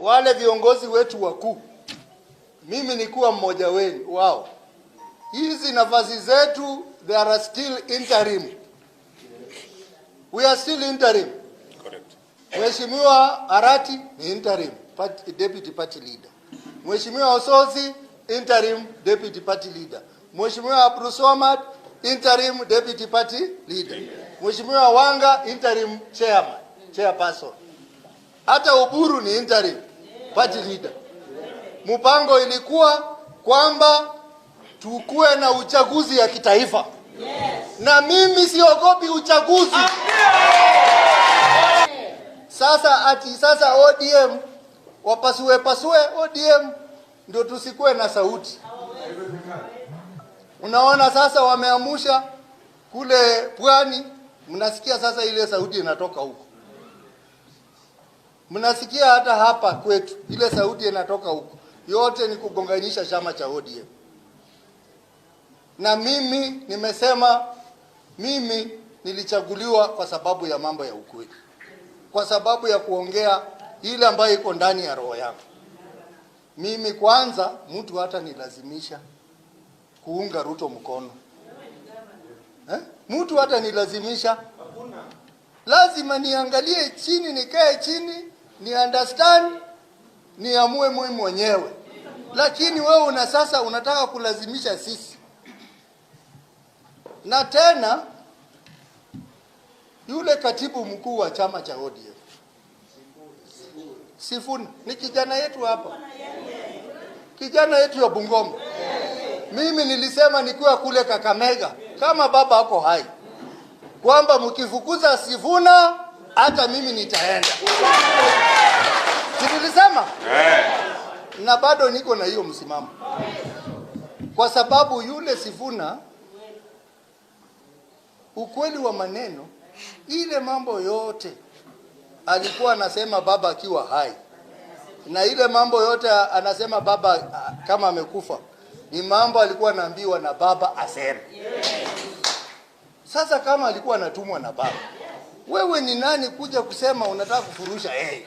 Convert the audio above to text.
Wale viongozi wetu wakuu, mimi nikuwa mmoja wenu wao, hizi nafasi zetu, they are still interim. We are still interim. Correct. Mheshimiwa Arati ni interim party, deputy party leader. Mheshimiwa Osotsi interim deputy party leader. Mheshimiwa Abdulswamad interim deputy party leader. Mheshimiwa Wanga interim chairman, chairperson. Hata Oburu ni interim party leader. Mpango ilikuwa kwamba tukue na uchaguzi ya kitaifa. Na mimi siogopi uchaguzi. Sasa ati sasa ODM wapasue pasue ODM ndio tusikuwe na sauti. Unaona sasa wameamusha kule pwani, mnasikia sasa ile sauti inatoka huko. Mnasikia hata hapa kwetu ile sauti inatoka huko. Yote ni kugonganisha chama cha ODM. Na mimi nimesema mimi nilichaguliwa kwa sababu ya mambo ya ukweli, kwa sababu ya kuongea ile ambayo iko ndani ya roho yangu. Mimi kwanza, mtu hata nilazimisha kuunga Ruto mkono, eh? Mtu hata nilazimisha, lazima niangalie chini, nikae chini, ni understand, niamue mimi mwenyewe. Lakini wewe una sasa unataka kulazimisha sisi, na tena yule katibu mkuu wa chama cha ODM Sifuna ni kijana yetu hapa, kijana yetu ya Bungoma. Mimi nilisema nikiwa kule Kakamega, kama baba ako hai, kwamba mkifukuza Sifuna hata mimi nitaenda. Si nilisema? Na bado niko na hiyo msimamo, kwa sababu yule Sifuna, ukweli wa maneno, ile mambo yote alikuwa anasema baba akiwa hai, na ile mambo yote anasema baba kama amekufa, ni mambo alikuwa anaambiwa na baba aseme. Sasa kama alikuwa anatumwa na baba, wewe ni nani kuja kusema unataka kufurusha yeye?